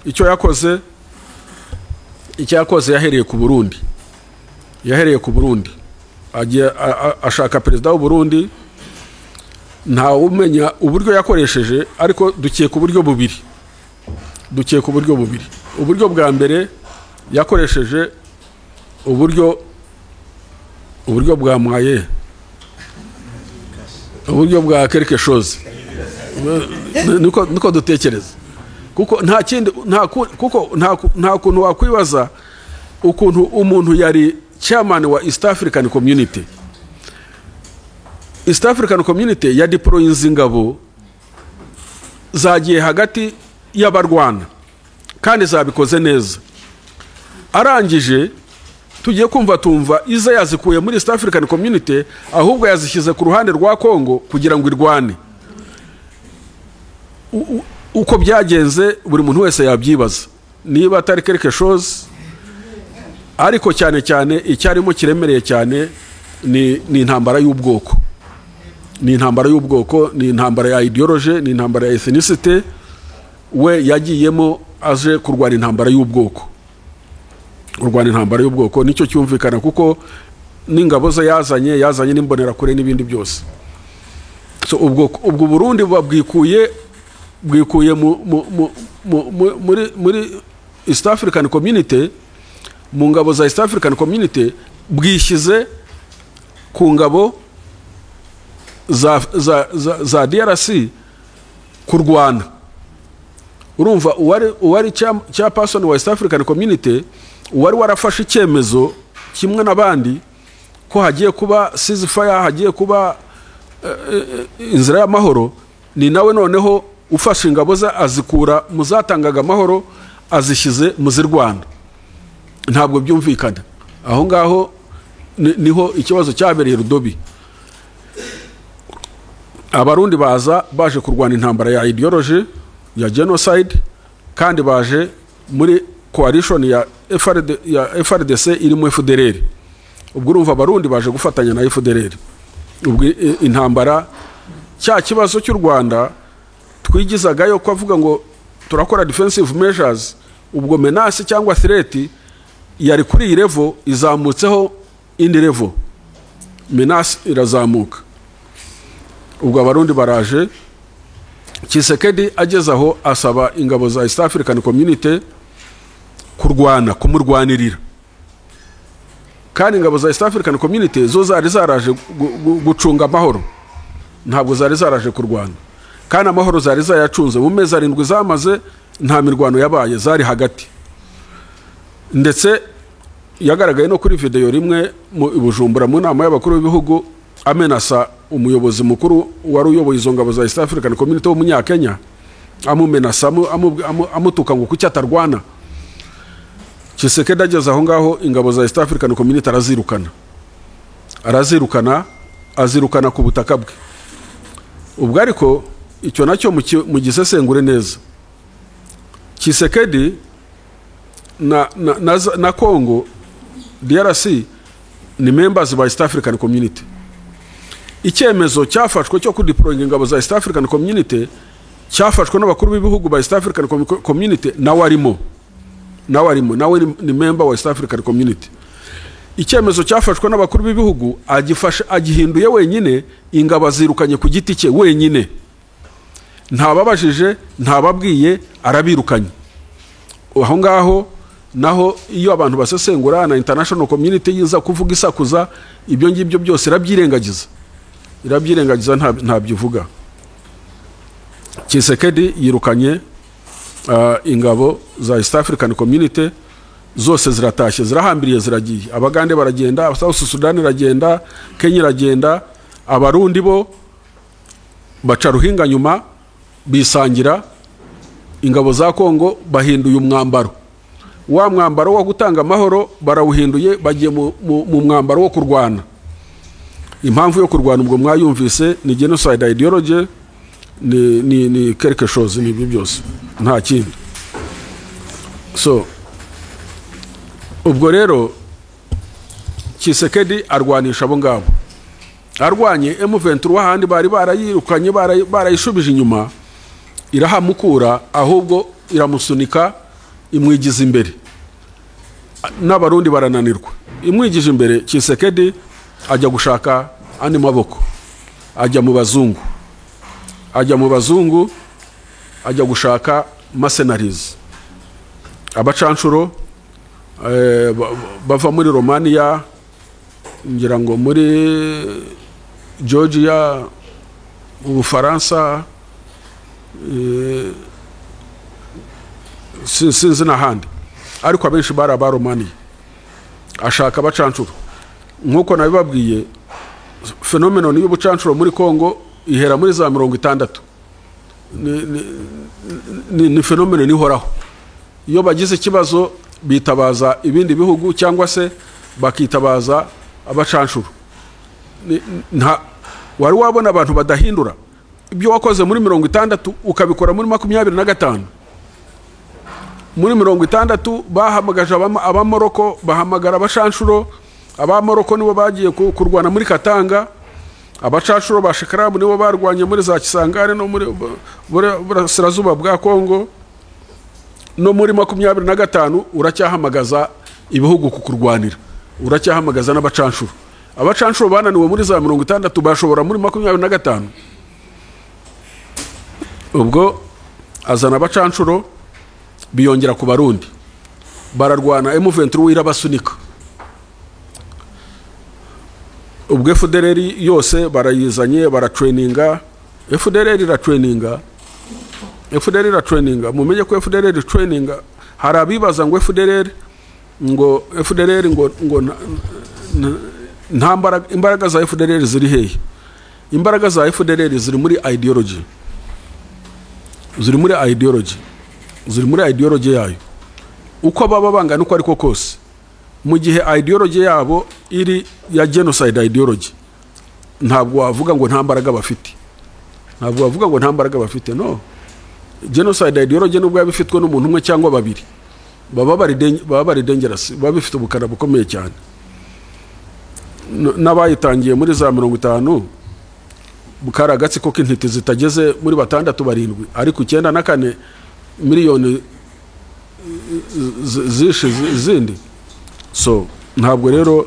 Icyo yakoze, yahereye ku Burundi. Yahereye ku Burundi, agiye ashaka perezida w'u Burundi. Ntawe umenya uburyo yakoresheje, ariko dukeka uburyo bubiri. Uburyo bwa mbere, yakoresheje uburyo bwa moyen, uburyo bwa quelque chose. Niko dutekereza, kuko nta kindi, kuko nta kuntu wakwibaza ukuntu umuntu yari chairman wa East African Community, East African Community ya deployinze ingabo, zagiye hagati y'abarwana kandi zabikoze neza. Arangije, tugiye kumva tumva iza yazikuye muri East African Community, ahubwo yazishyize ku ruhande rwa Congo kugira ngo irwane. Uko byagenze, buri muntu wese yabyibaza niba atari quelque chose. Ariko cyane cyane icyarimo kiremereye cyane ni intambara y'ubwoko, ni intambara y'ubwoko, ni intambara ya ideology, ni intambara ya ethnicity. We yagiyemo aje kurwana intambara y'ubwoko. Kurwana intambara y'ubwoko nicyo cyumvikana, kuko n'ingabo ze yazanye n'imbonerakure n'ibindi byose. So ubwo Burundi buba bwikuye muri East African Community, mu ngabo za East African Community, bwishyize ku ngabo za DRC kurwana. Urumva, uwari chairperson wa East African Community, uwari warafashe icyemezo kimwe n'abandi ko hagiye kuba ceasefire, hagiye kuba inzira y'amahoro, ni nawe noneho ufashe ingabo ze azikura mu zatangaga amahoro, azishyize mu zirwana. Ntabwo byumvikana. Aho ngaho niho ikibazo cyabereye rudubi. Abarundi baza baje kurwana intambara ya ideology ya genocide, kandi baje muri coalition ya FRD, ya FARDC irimo FDLR. Ubwo urumva Abarundi baje gufatanya na FDLR. Ubwo intambara, cya kibazo cy'u Rwanda twigizagayo ko avuga ngo turakora defensive measures, ubwo menace cyangwa threat yari kuri iyi level izamutseho indi level, menace irazamuka. Ubwo Abarundi baraje. Tshisekedi ageze aho asaba ingabo za East African Community kurwana, kumurwanirira. Kandi ingabo za East African Community zo zari zaraje gucunga amahoro, ntabwo zari zaraje kurwana. Kandi amahoro zari zayacunze mu mezi 7 zamaze, nta mirwano yabaye, zari hagati. Ndetse yagaragaye no kuri videwo rimwe mu i Bujumbura mu nama y'abakuru b'ibihugu, amenasa umuyobozi mukuru wari uyoboye izo ngabo za East African Community w'Umunyakenya, amumenasa, amutuka ngo kuki atarwana. Tshisekedi ageze aho ngaho, ingabo za East African Community arazirukana, arazirukana, azirukana ku butaka bwe. Ubwo ariko icyo nacyo mugisesengure neza. Tshisekedi na Congo DRC ni members ba East African Community. Icyemezo cyafashwe cyo kudeployinga ingabo za East African Community cyafashwe n'abakuru b'ibihugu ba East African Community, nawe arimo, nawe arimo, nawe ni member wa East African Community. Icyemezo cyafashwe n'abakuru b'ibihugu agifashe, agihinduye wenyine, ingabo azirukanye ku giti cye wenyine, ntababajije, ntababwiye, arabirukanye. Aho ngaho naho iyo abantu basesengura, na international community yiza kuvuga isakuza, ibyo ngibyo byose irabyirengagiza, irabyirengagiza, ntabyo ivuga. Tshisekedi yirukanye ingabo za East African Community zose, ziratashye, zirahambiriye, ziragiye. Abagande baragenda, South Sudan iragenda, Kenya iragenda. Abarundi bo baca ruhinga nyuma, bisangira ingabo za Kongo. Bahinduye umwambaro, wa mwambaro wo gutanga amahoro barawuhinduye, bagiye mu mwambaro wo kurwana. Impamvu yo kurwana ubwo mwayumvise, ni genocide ideology, ni quelque chose, ni ibyo byose, nta kindi. So ubwo rero Tshisekedi arwanisha abo ngabo, arwanye M23 ahandi bari barayirukanye, barayishubije inyuma, irahamukura, ahubwo iramusunika. imwigiza imbere, n'Abarundi barananirwa. Imwigije imbere, Tshisekedi ajya gushaka andi maboko, ajya mu bazungu, ajya gushaka mercenaries, abacanshuro bava muri Romania, ngira ngo muri Georgia, mu Bufaransa, sinzi n'ahandi, ariko abenshi bari Abaromaniya. Ashaka abacanshuro. Nk'uko nabibabwiye, phenomenon y'ubucanshuro muri Kongo ihera muri za 60. Ni phenomenon ihoraho. Iyo bagize ikibazo bitabaza ibindi bihugu cyangwa se bakitabaza abacanshuro. Wari wabona abantu badahindura ibyo wakoze muri 60 ukabikora muri 25. Muri 60 bahamagaje abamoroko, bahamagara abacanshuro. Abamoroko nibo bagiye kurwana muri Katanga, abacanshuro ba Shikaramu nibo barwanye muri za Kisangani no muri Burasirazuba bwa Kongo. No muri 25 uracyahamagaza ibihugu kukurwanira, uracyahamagaza n'abacanshuro. Abacanshuro bananiwe muri za 60 bashobora muri 25. Ubwo azana abacanshuro biyongera ku Barundi, bararwana, M23 irabasunika. Ubwo FDLR yose barayizanye, baratraininga. FDLR iratraininga, FDLR iratraininga. Mumenye ko FDLR traininga, hari abibaza ngo FDLR ngo FDLR ngo ngo nta mbaraga, imbaraga za FDLR ziri hehe? Imbaraga za FDLR ziri muri ideology, ziri muri ideology, ziri muri ideology yayo. Uko baba bangana uko ariko kose, mu gihe ideology yabo iri ya genocide ideology, ntabwo wavuga ngo nta mbaraga bafite, ntabwo wavuga ngo nta mbaraga bafite. No, genocide ideology nubwo yabifitwe n'umuntu umwe cyangwa babiri, baba bari dangerous, baba bifite ubukana bukomeye cyane. N'abayitangiye muri za 50 bukara agatsiko k'intiti zitageze muri 6 7, ariko 94 miliyoni zishe zindi. So ntabwo rero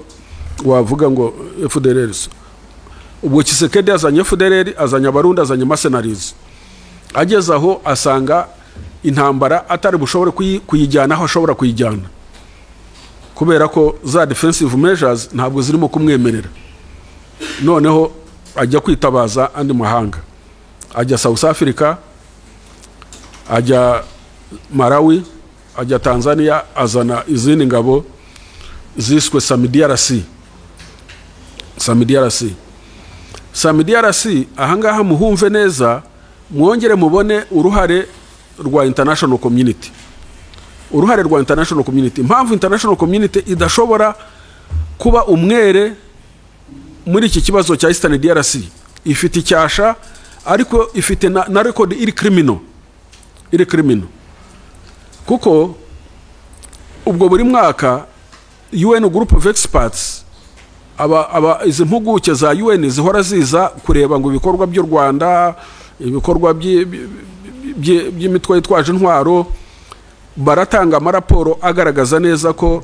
wavuga ngo FDLR. Ubwo Tshisekedi azanye FDLR, azanye Abarundi, azanye mercenaries. Ageze aho asanga intambara atari bushobore kuyijyana aho ashobora kuyijyana, kubera ko za defensive measures ntabwo zirimo kumwemerera. Noneho ajya kwitabaza andi mahanga, ajya South Africa, ajya Malawi, ajya Tanzania, azana izindi ngabo ziswe SAMIDRC. SAMIDRC, SAMIDRC, ahangaha muhumve neza, mwongere mubone uruhare rwa international community, uruhare rwa international community. Impamvu international community idashobora kuba umwere muri iki kibazo cya Eastern DRC, ifite icyasha ariko ifite na record iri criminal, iri criminal. Kuko ubwo buri mwaka UN Group of Experts, aba izi mpuguke za UN zihora ziza kureba ngo ibikorwa by'u Rwanda, ibikorwa by'imitwe yitwaje intwaro, baratanga amaraporo agaragaza neza ko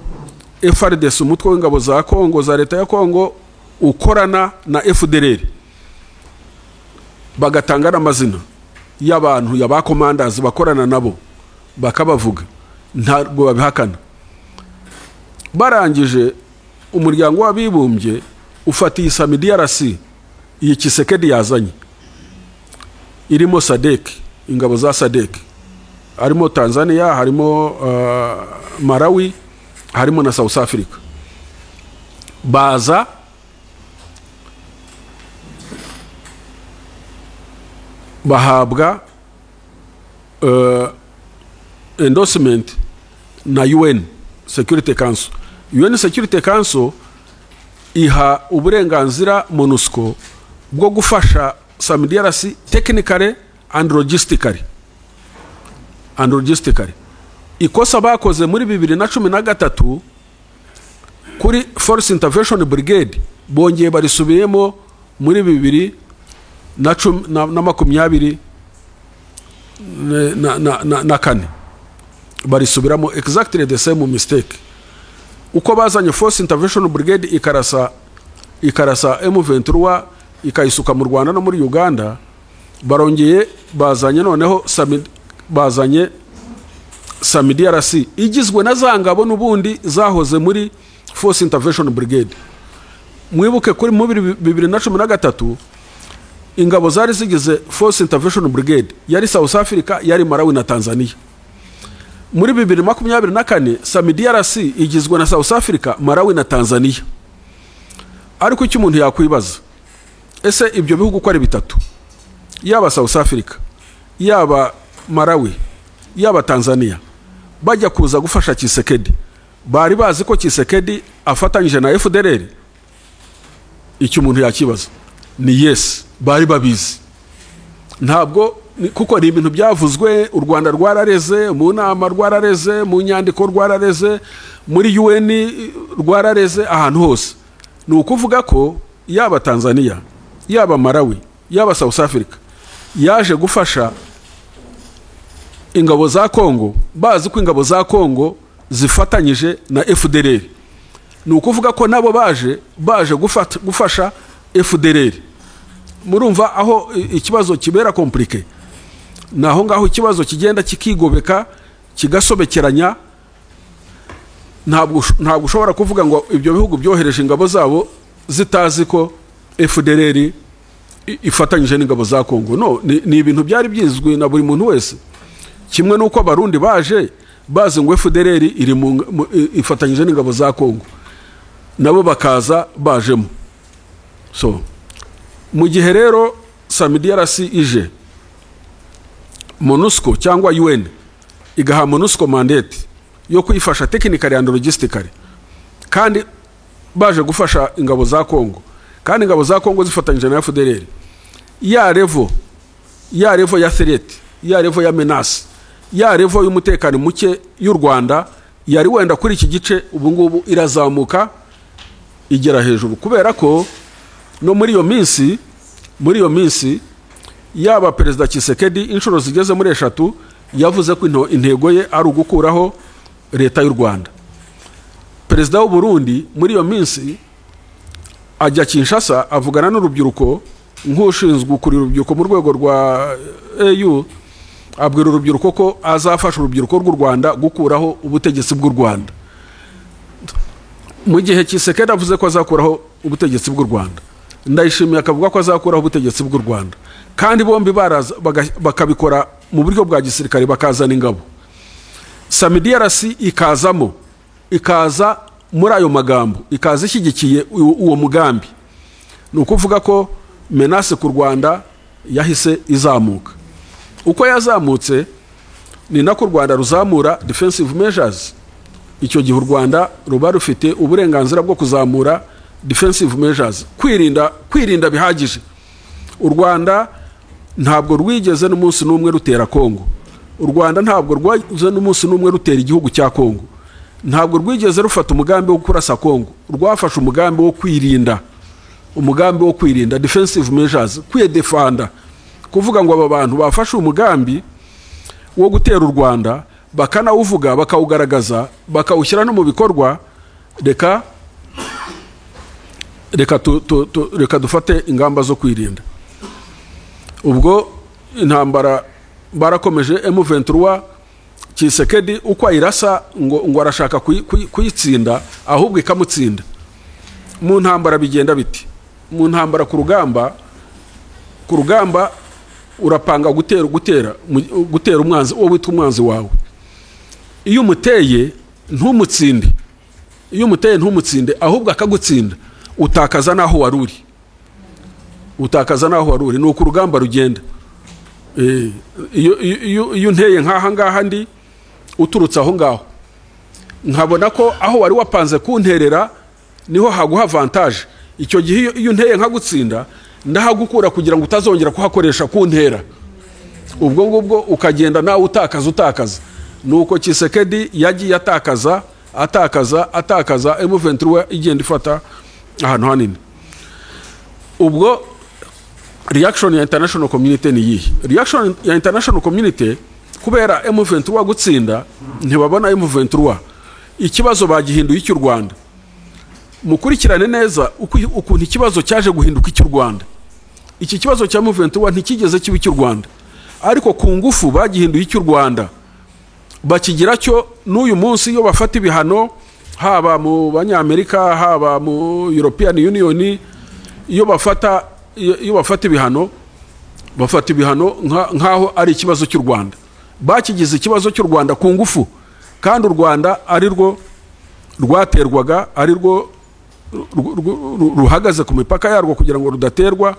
FARDC, umutwe w'ingabo za Kongo za leta ya Kongo, ukorana na FDLR. Bagatanga n'amazina y'abantu ya commanders bakorana nabo, bakabavuga, ntabwo babihakana. Barangije umuryango w'abibumbye ufatiye SAMIDRC iyi Tshisekedi yazanye, irimo SADC, ingabo za SADC, harimo Tanzania, harimo Malawi, harimo na South Africa. Baza bahabwa endorsement na UN Security Council. UN Security Council iha uburenganzira MONUSCO bwo gufasha SAMIDRC technically and logistically. And logistically. Ikosa bakoze muri 2013 kuri Force Intervention Brigade bongeye barisubiyemo muri 2024. Barisubiramo exactly the same mistake. Uko bazanye Force Intervention Brigade ikarasa M23, ikayisuka mu Rwanda no muri Uganda, barongeye bazanye noneho bazanye SAMIDRC igizwe na za ngabo n'ubundi zahoze muri Force Intervention Brigade. Mwibuke kuri mu 2013 ingabo zari zigize Force Intervention Brigade yari South Africa, yari Malawi na Tanzania. Muri 2024 SAMIDRC igizwe na South Africa, Malawi na Tanzania. Ariko icyo umuntu yakwibaza, ese ibyo bihugu uko ari bitatu, yaba South Africa, yaba Malawi, yaba Tanzania, bajya kuza gufasha Tshisekedi, bari bazi ko Tshisekedi afatanyije na FDLR? Icyo umuntu yakibaza ni yes, bari babizi. Ntabwo kuko ni ibintu byavuzwe, u Rwanda rwarareze mu nama, rwarareze mu nyandiko, rwarareze muri UN, rwarareze ahantu hose. Ni ukuvuga ko yaba Tanzania, yaba Malawi, yaba South Africa yaje gufasha ingabo za Kongo bazi ko ingabo za Kongo zifatanyije na FDLR. Ni ukuvuga ko nabo baje gufasha FDLR. Murumva aho ikibazo kibera compliqué. Naho ngaho ikibazo kigenda kikigobeka, kigasobekeranya. Ntabwo ushobora kuvuga ngo ibyo bihugu byohereje ingabo zabo zitazi ko FDLR ifatanyije n'ingabo za Kongo. No, ni ibintu byari byizwi na buri muntu wese. Kimwe nuko Abarundi baje bazi ngo FDLR iri ifatanyije n'ingabo za Kongo, nabo bakaza bajemo. So mu gihe rero SAMIDRC ije, MONUSCO cyangwa UN igaha MONUSCO mandate yo kuyifasha technically and logistically, kandi baje gufasha ingabo za Kongo, kandi ingabo za Kongo zifatanyije na FDLR, ya level ya threat, ya level ya menace, ya level y'umutekano muke y'u Rwanda yari wenda kuri iki gice, ubu ngubu irazamuka igera hejuru. Kubera ko no muri iyo minsi yaba Perezida Tshisekedi inshuro zigeze muri eshatu yavuze ko intego ye ari ugukuraho leta y'u Rwanda. Perezida w'u Burundi muri iyo minsi ajya Kinshasa avugana n'urubyiruko nk'ushinzwe gukurira urubyiruko mu rwego rwa AU, abwira urubyiruko ko azafasha urubyiruko rw'u Rwanda gukuraho ubutegetsi bw'u Rwanda. Mu gihe Tshisekedi avuze ko azakuraho ubutegetsi bw'u Rwanda, Ndayishimiye akavuga ko azakuraho ubutegetsi bw'u Rwanda, kandi bombi baraza bakabikora mu buryo bwa gisirikare, bakazana ingabo, SAMIDRC ikazamo, ikaza muri ayo magambo, ikaza ishyigikiye uwo mugambi, ni ukuvuga ko menace ku Rwanda yahise izamuka. Uko yazamutse ni nako u Rwanda ruzamura defensive measures. Icyo gihe u Rwanda ruba rufite uburenganzira bwo kuzamura defensive measures, kwirinda bihagije. U Rwanda ntabwo rwigeze n'umunsi n'umwe rutera Kongo. U Rwanda ntabwo rwigeze n'umunsi n'umwe rutera igihugu cya Kongo. Ntabwo rwigeze rufata umugambi wo kurasa Kongo. Rwafashe umugambi wo kwirinda, umugambi wo kwirinda, defensive measures, kwiyedefanda, kuvuga ngo aba bantu bafashe umugambi wo gutera u Rwanda, bakanawuvuga, bakawugaragaza, bakawushyira no mu bikorwa, reka dufate ingamba zo kwirinda. Ubwo intambara barakomeje. M23, Tshisekedi uko ayirasa ngo arashaka kuyitsinda, ahubwo ikamutsinda. Mu ntambara bigenda biti? Mu ntambara, ku rugamba urapanga gutera umwanzi, uwo witwa umwanzi wawe. Iyo umuteye ntumutsinde, iyo umuteye ntumutsinde ahubwo akagutsinda, utakaza n'aho wari uri, utakaza n'aho wari uri. Ni uko urugamba rugenda. Iyo unteye nk'aha ngaha ndi, uturutse aho ngaho, nkabona ko aho wari wapanze kunterera niho haguha avantage, icyo gihe iyo unteye nkagutsinda, ndahagukura kugira ngo utazongera kuhakoresha kuntera. Ubwo ngubwo ukagenda nawe utakaza, utakaza. Nuko Tshisekedi yagiye atakaza, atakaza, atakaza, M23 igenda ifata ahantu hanini. Ubwo reaction ya international community ni iyihe? Reaction ya international community Kubera M23 gutsinda ntibabona M23, ikibazo bagihinduye icy'u Rwanda. Mukurikirane neza ukuntu ikibazo cyaje guhinduka icy'u Rwanda. Iki kibazo cya M23 ntikigeze kiba icy'u Rwanda, ariko ku ngufu bagihinduye icy'u Rwanda, bakigira cyo n'uyu munsi. Iyo bafata ibihano haba mu Banyamerika, haba mu European Union, iyo bafata ibihano, bafata ibihano nkaho ari ikibazo cy'u Rwanda. Bakigize ikibazo cy'u Rwanda ku ngufu, kandi u Rwanda ari rwo rwaterwaga, ari rwo ruhagaze ku mipaka yarwo kugira ngo rudaterwa.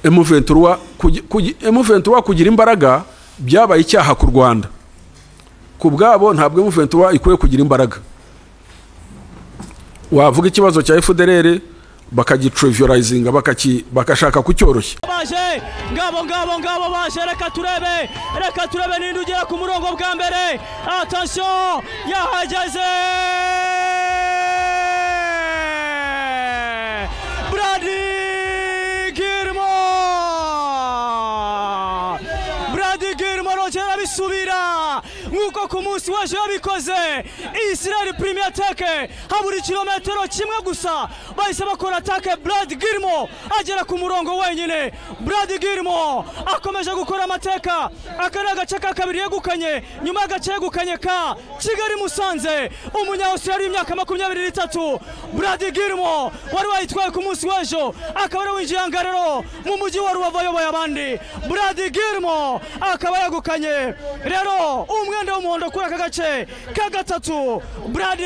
M23 kugira imbaraga byabaye icyaha ku Rwanda. Ku bwabo ntabwo M23 ikwiye kugira imbaraga. Wavuga ikibazo cya FDLR bakagitrivializinga, bakashaka kucyoroshya. Baje ngabo ngabo ngabo baje, reka turebe ninde ugera ku murongo bwa mbere. Attention, yahageze Brady Girma. Brady Girma arongera abisubira nk'uko ku munsi w'ejo yabikoze. Israel Premier Tech habura ikirometero kimwe gusa, bahise bakora atake. Brad Girmo agera ku murongo wenyine. Brad Girmo akomeje gukora amateka. Aka ni agace ka kabiri yegukanye nyuma y'agace yegukanye ka Kigali Musanze. Umunya-Australia w'imyaka 23, Brad Girmo wari wayitwaye ku munsi w'ejo, akaba ari winjiye Ngarero mu mujyi wa Rubavu ayoboye abandi. Brad Girmo akaba yegukanye rero umwenda w'umuhondo kuri aka gace ka gatatu. Brad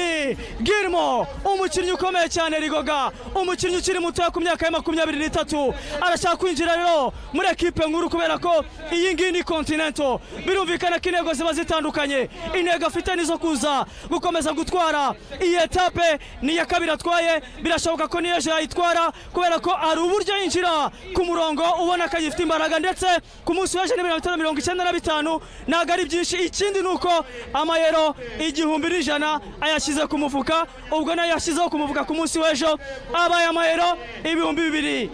Girmo umukinnyi ukomeye cyane rigoga, umukinnyi ukiri muto ku myaka ya 23, arashaka kwinjira rero muri ekipe nkuru kubera ko iyi ngiyi ni Continental. Birumvikana ko intego ziba zitandukanye. Intego afite nizo kuza gukomeza gutwara iyi etape, ni iya kabiri atwaye, birashoboka ko niyo yayitwara kubera ko ari uburyo yinjira ku murongo ubona ko agifite imbaraga, ndetse ku munsi w'ejo ni 95 ntabwo ari byinshi. Ikindi nuko amayero 1100 ayashyize ku mufuka, ubwo nayo yashyizeho ku mufuka ku munsi w'ejo abaye amayero 2200.